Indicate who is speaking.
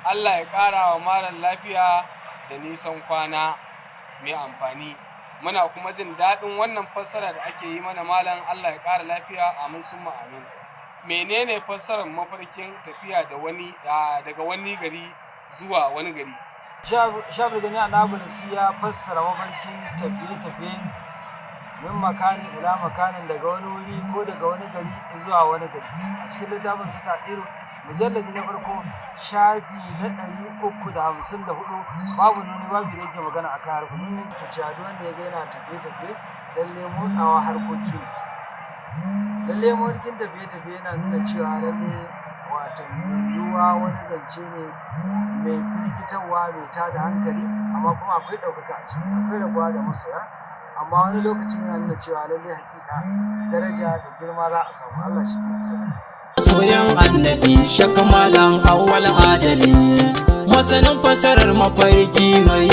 Speaker 1: Allah ya ƙara wa malam lafiya da nisan kwana mai amfani. Muna kuma jin daɗin wannan fassara da ake yi mana malam. Allah ya ƙara lafiya, amin summa amin. Menene fassarar mafarkin tafiya da wani daga wani gari zuwa wani gari?
Speaker 2: Shafi Gani Annabulsi ya fassara mafarkin tafiye-tafiye min makanin ila makanin, daga wani wuri ko daga wani gari zuwa wani gari, a cikin littafin su Taɗiru, mujalladi na farko, shafi na 354, babu nuni, babu da yake magana akan harfin nuni ta cewa duk wanda ya ga yana tafiye-tafiye, lalle motsawa harkoki ne. Lalle mafarkin tafiye-tafiye yana nuna cewa lalle wato mai yiwuwa wani zance ne mai firgitarwa, mai tada hankali, amma kuma akwai ɗaukaka a ciki, akwai rabuwa da masoya. Amma wani lokacin yana nuna cewa lalle hakika daraja da girma za a samu. Allah shi ke sani.
Speaker 3: Soyan Annabi, Shakamalan Awwal Adali, masanin fasarar mafarki mai